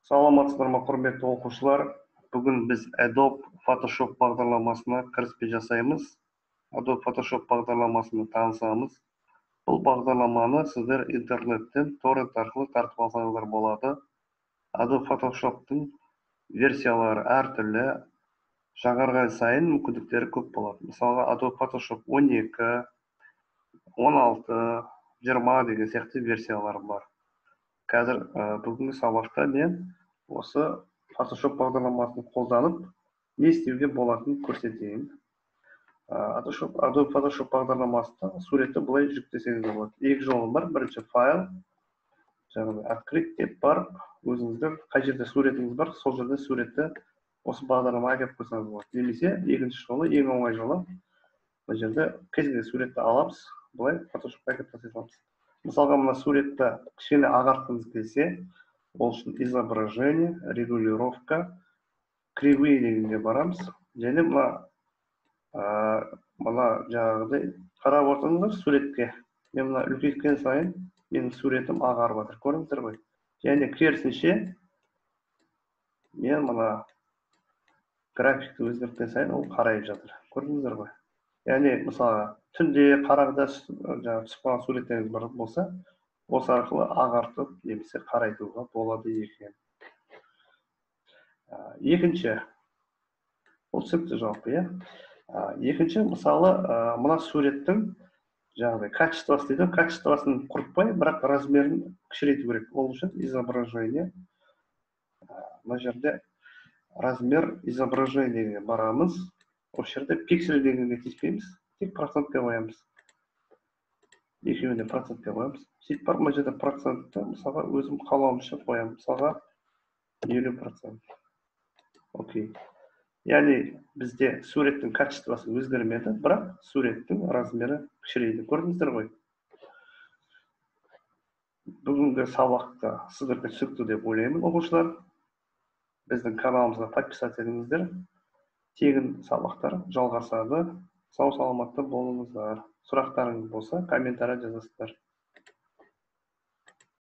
Саламатсыздар ма, құрметті оқушылар! Бүгін біз Adobe Photoshop бағдарламасына кіріспе жасаймыз. Adobe Photoshop бағдарламасымен танысамыз. Бұл бағдарламаны сіздер интернеттен торрент арқылы тартып алсаңыздар болады. Adobe Photoshop'тың версиялары әртүрлі, жаңарған сайын мүмкіндіктері көп болады. Мысалға, Adobe Photoshop 12, 16, 20 деген сияқты версиялар бар. Қазір бүгінгі сабақта мен осы Photoshop бағдарламасын қолданып, не істеуге болатынын көрсетейін. Adobe Photoshop бағдарламасында суретті былай жүктесеңіз болады. Екі жолы бар. Бірінші файл, жаңағы открыть деп барып, өзіңіздің қай жерде суретіңіз бар, сол жерде суретті осы бағдарламаға әкеліп қойсаңыз болады. Немесе екінші жолы, ең оңай жолы, мына жерде кез келген суретті аламыз, былай Photoshopқа әкеліп тастай саламыз. Мысалға, мына суретті кішкене ағартқыңыз келсе, ол үшін изображение, регулировка, кривые дегенге барамыз. Және мына жаңағыдай қарап отырыңыздар суретке. Мен мына үлкейткен сайын менің суретім ағарып жатыр. Көрдіңіздер ғой. Және керісінше мен мына графикті өзгерткен сайын ол қарайып жатыр. Көрдіңіздер ғой. Яғни, мысалға, түнде қараңғыда жаңағы түсіп қалған суреттеріңіз бар болса, осы арқылы ағартып немесе қарайтуға болады екен. Екінші, ол түсінікті жалпы, иә. Екінші, мысалы, мына суреттің жаңағыдай качествосы дейді, качествосын құртпай, бірақ размерін кішірейту керек. Ол үшін изображение, мына жерде размер изображениеге барамыз. Осы жерде пиксель дегенге тиіспейміз, тек процентке қоямыз. Екеуін де процентке қоямыз. Сөйтіп барып мына жерде процентті, мысалға, өзім қалауымша қоямын. Мысалға, 50%. Окей. Яғни бізде суреттің качествосы өзгермеді, бірақ суреттің размері кішірейді. Көрдіңіздер ғой. Бүгінгі сабақта сіздерге түсінікті деп ойлаймын, оқушылар. Біздің каналымызға подписаться етіңіздер. Тегін сабақтар жалғасады. Сау саламатты болыңыздар. Сұрақтарыңыз болса, комментарий жазасыздар.